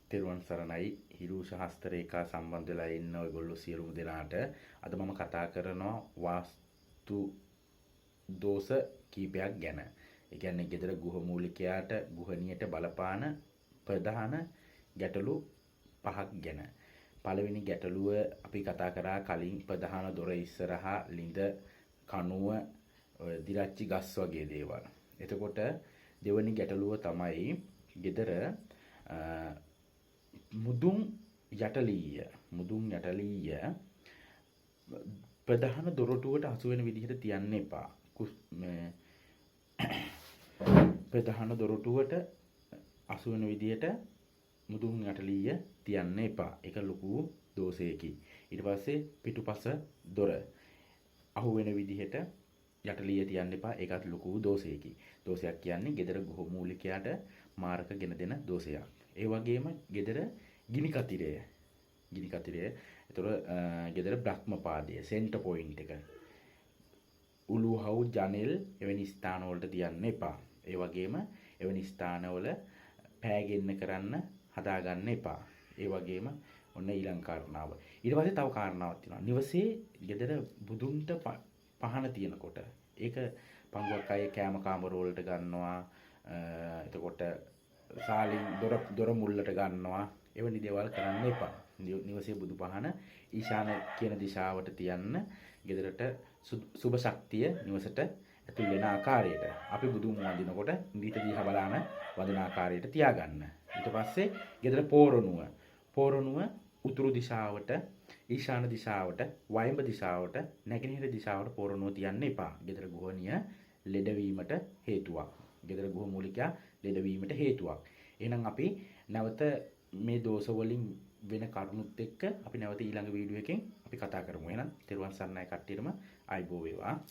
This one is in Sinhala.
තෙරුවන් සරණයි. හිරූෂ හස්තරේඛා සම්බන්ධ වෙලා ඉන්න ඔයගොල්ලෝ සියලුම දෙනාට අද මම කතා කරනවා වාස්තු දෝෂ කීපයක් ගැන. ඒ කියන්නේ ගෙදර ගෘහ මූලිකයාට ගෘහණියට බලපාන ප්‍රධාන ගැටලු පහක් ගැන. පළවෙනි ගැටලුව අපි කතා කරා කලින්, ප්‍රධාන දොර ඉස්සරහා ලිඳ, කණුව, ඔය දිරච්චි ගස් වගේ දේවල්. එතකොට දෙවනි ගැටලුව තමයි ගෙදර මුදුන් යටලීය ප්‍රධාන දොරටුවට හසු වෙන විදිහට තියන්න එපා. මේ ප්‍රධාන දොරටුවට හසු වෙන විදිහට මුදුන් යටලීය තියන්න එපා. ඒක ලොකු දෝෂයකි. ඊට පස්සේ පිටුපස දොර අහු වෙන විදිහට යටලීය තියන්න එපා. ඒකත් ලොකු දෝෂයකි. දෝෂයක් කියන්නේ ගෙදර ගෘහ මූලිකයාට මාරක ගෙන දෙන දෝෂයක්. ඒ වගේම ගෙදර ගිනි කතිරය. ගිනි කතිරය. එතකොට ගෙදර බ්‍රහ්මපාදය, සෙන්ටර් පොයින්ට් එක. උළුහව්, ජනෙල් එවැනි ස්ථාන වලට තියන්න එපා. ඒ වගේම එවැනි ස්ථානවල පෑගෙන්න කරන්න හදාගන්න එපා. ඒ වගේම ඔන්න ඊළඟ කාරණාව. ඊට පස්සේ තව කාරණාවක් තියෙනවා. නිවසේ ගෙදර බුදුන්ට පහන තියෙනකොට ඒක පංගුවක් අය කෑම කාමර වලට ගන්නවා. එතකොට සාලින් දොර දොර මුල්ලට ගන්නවා. එවැනි දේවල් කරන්න එපා. නිවසේ බුදු පහන ඊශාන කියන දිශාවට තියන්න, ගෙදරට සුබ ශක්තිය නිවසට ඇතුල් වෙන ආකාරයට. අපි බුදුන් වඳිනකොට නිරිත දිහා බලාන වඳින ආකාරයට තියාගන්න. ඊට පස්සේ ගෙදර පෝරණුව. පෝරණුව උතුරු දිශාවට, ඊශාන දිශාවට, වයඹ දිශාවට, නැගෙනහිර දිශාවට පෝරණුව තියන්න එපා. ගෙදර ගෘහණිය ලෙඩවීමට හේතුවක්. ගෙදර ගෘහ මූලිකයා ලෙඩවීමට හේතුවක්. එහෙනම් අපි නැවත මේ දෝෂ වලින් වෙන කරුණුත් එක්ක අපි නැවත ඊළඟ වීඩියෝ එකෙන් අපි කතා කරමු. එහෙනම් තෙරුවන් සරණයි කට්ටියටම, ආයුබෝ වේවා.